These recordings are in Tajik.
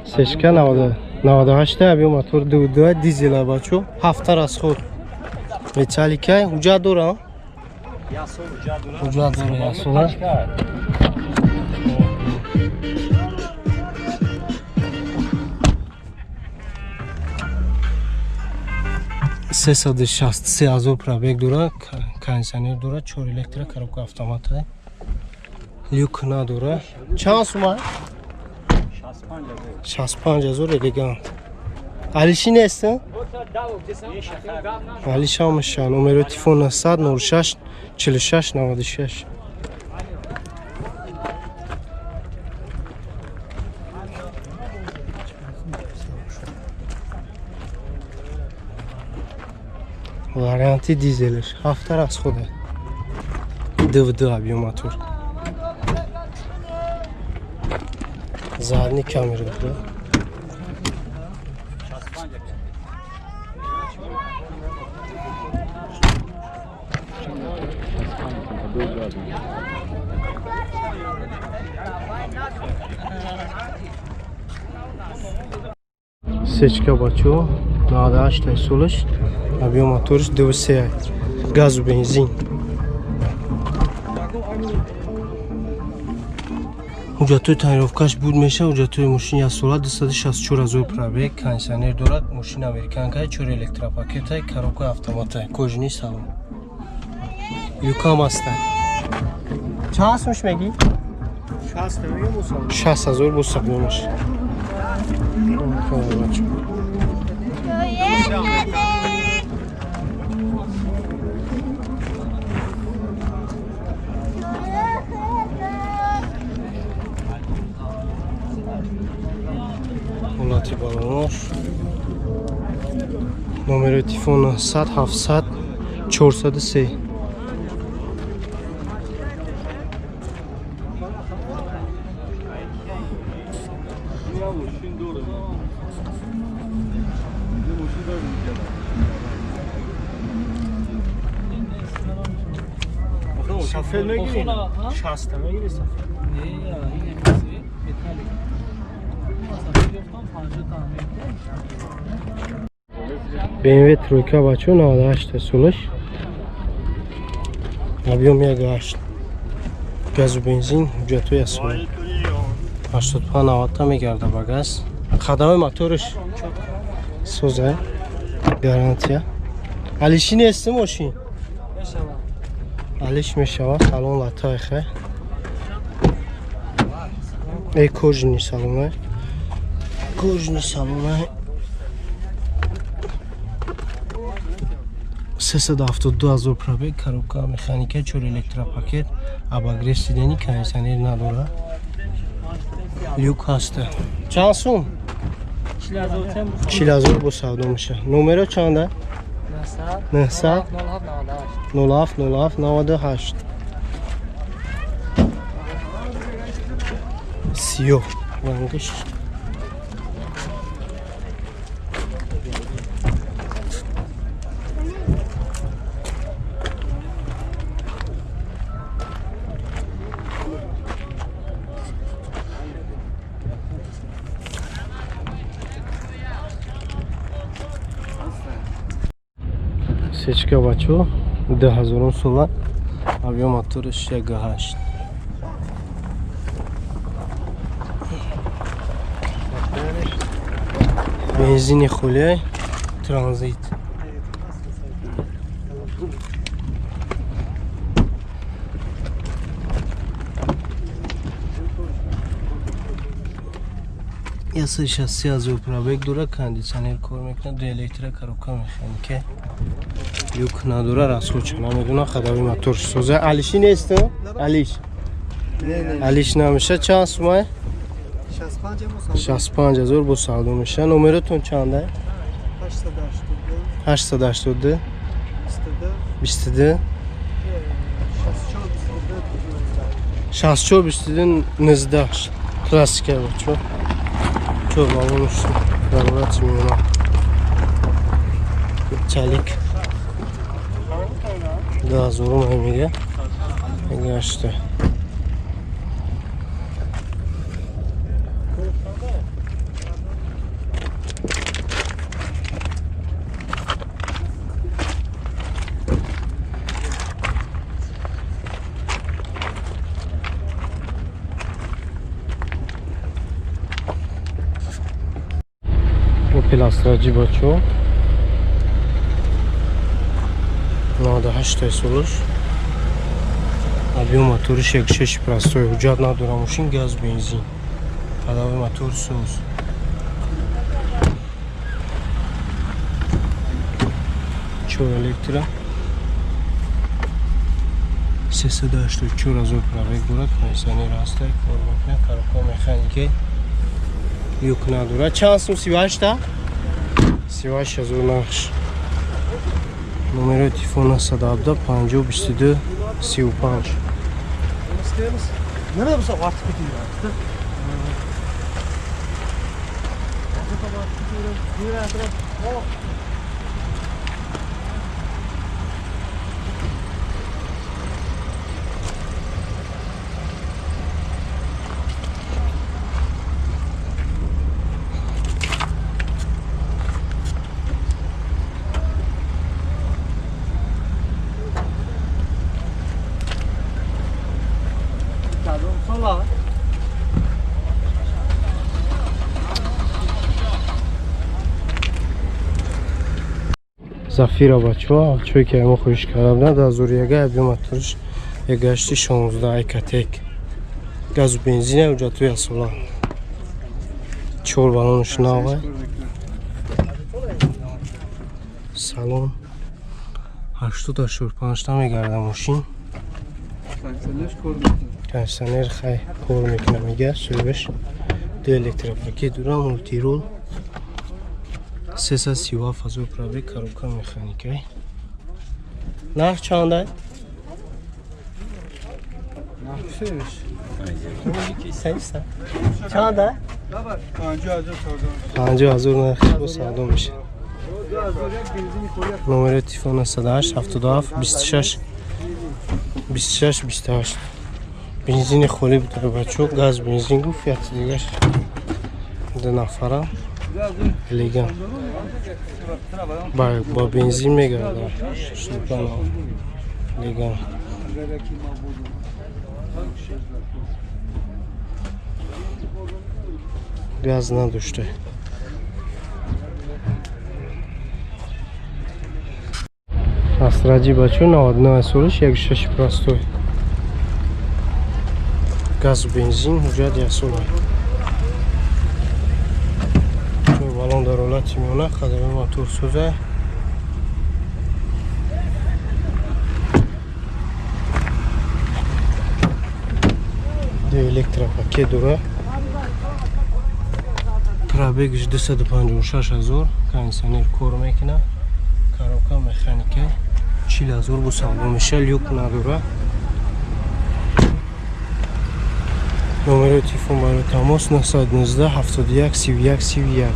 Сечка 98 объем мотор 2.2 дизел бачо. Ҳафта расход. Металлика ҳуҷҷат дора? Ҳуҷҷат дора ясола. 363 000 пробег дора, кондиционер дора, чор электро, коробка автомата. Люк надора. Чанд сума? 65 000 элегант. Алиши нест? Алиша меша. Номери телефон 900 06 46 96. Варианти дизелш. Ҳафта расхода. 2.2 объем мотор. Задний камера дора. Сечка бачо 98 солаш, объем моторш 2.3, газу бензин. Ҳуҷҷатҳои тонировкаш буд меша. Ҳуҷҷатҳои мошин як сола, 264 000 пробег, кондиционер дорад. Мошин американка, чор электропакета, коробка автомата, кожаный салон. Люкам аста. Чанд сумш мегӣ? 60 ҳазор бо сабдомаш. Ҳолати балонош. Номери телефон 100 700 403. Сафед мегири? 60 мегири сафед. Не, ин эмиси металлик. Сафед ёфтам 50 та. BMW тройка бачо 98 солаш. Объем 1.8. Газу бензин, ҳуҷҷатҳои асосӣ. 85 90 мегарда ба газ. Хадамаи моторш соза. Гарантия. Алиши нест мошин? Алиш мешава, салон латай хе. Э кожаный салон. Кожаный салон. 372 000 пробег, коробка механика, чор электропакет, обогрев сидений, кондиционер надора. Люк ҳаста. Чанд сум? 40 000 бо савдо меша. Номеро чанда? 900 07 07 98. Сиёҳ рангаш. Сечка бачо 2000 сола, объем моторш 1.8. Бензини хуле, транзит. 163 000 пробег дора, кондиционер кор мекунад, ду электро, коробка механика. Люк надора, расходча намедона, хадави мотор соза. Алиши нест? Алиш. Алиш намеша. Чанд сумай? 65 ҳазор бо савдо меша. Номеротон чанда? 882 22 64 22 19. Классика бачо. Чо балон шуд. Дарурат миёна. Чалик. 2000 мега. Мегашта. Opel Astra G, бачо, 98 солаш, объем моториш 1,6 простой, ҳуҷҷат надора мошин, газ, бензин, ходовой мотор соз. Чор электро, 384 ҳазор пробег дорад, кондиционер ҳаста, кор мекунад, коробка механика, люк надорад. Чанд сум? 38-та? 38 ҳазор нархш. Номерои телефон 917 50 22 35. Nerede bu artık bitiyor? Зафира, бачаҳо, чое ки мо хоҳиш карда буданд, 2001, объем моториш 1,8 16, Ecotec, газу бензин, ҳуҷҷатҳои асола, чор баллонаш нава, салон 80-85 та мегарда мошин. Кондиционер хай кор мекуна, мега соҳибаш. Ду электропакет дора, мультирул, 337 ҳазор пробег, коробка механикай. Нарх чанда? Чанда? 50 ҳазор нарх, бо савдо меша. Номери телефон 98 77 26 26 28. Бензини холӣ буда, бачо, газ, бензин гуфт, яти дигаш ду нафара Элеган бо бензин мегардад. Леган газ надошта. Астра G, бачо, 99 солиш, 1,6 простой, газу, бензин, ҳуҷҷат яксола, балон дар ҳолати миёна, ходовой мотор соза. Ду электропакет дора, пробегиш 256 ҳазор, кондиционер кор мекунад, коробка механика, 40 ҳазор бо савдо меша, люк надора. Номерои телефон барои тамос 919 71 31 31.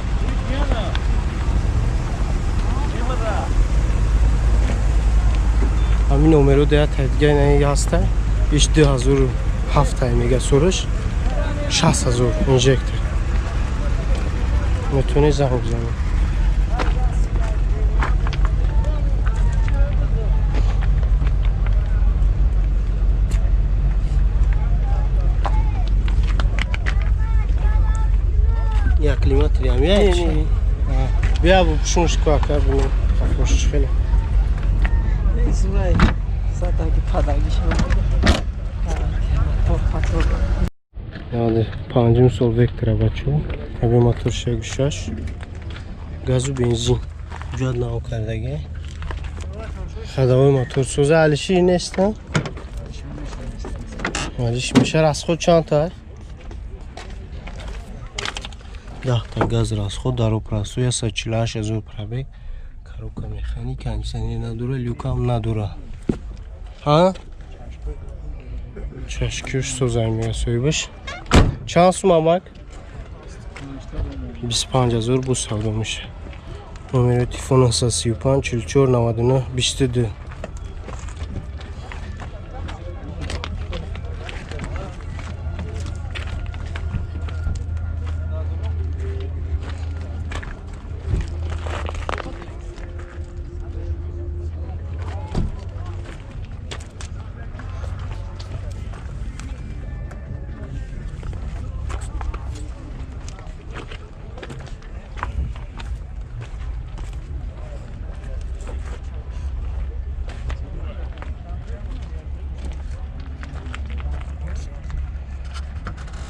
Ҳамин номеро дая тайдига ҳаста, иш 2007 мега сораш, 60 ҳазор, инжектор. Метавонед занг бизанед. Як климатри ам я? Бия, бупушунш ку, ака, бинем хафошиш хеле. Зурай задаги падаги шуд. Патор. 95-ум сол Вектора, бачо, объем мотор 6, газу, бензин, ҳуҷҷат нав кардаги, ходовой мотор соза. Алиши неста, алиш меша. Расход чандта? 10-та газ расход, даро простой, 148 ҳазор пробег, коробка механик, кондиционер надора, люкам надора. Ҳа, чашкӯш созай, мега соҳибаш. Чанд сум, амак? 25 ҳазор бо савдо меша. Номери телефон 835 44 99 22.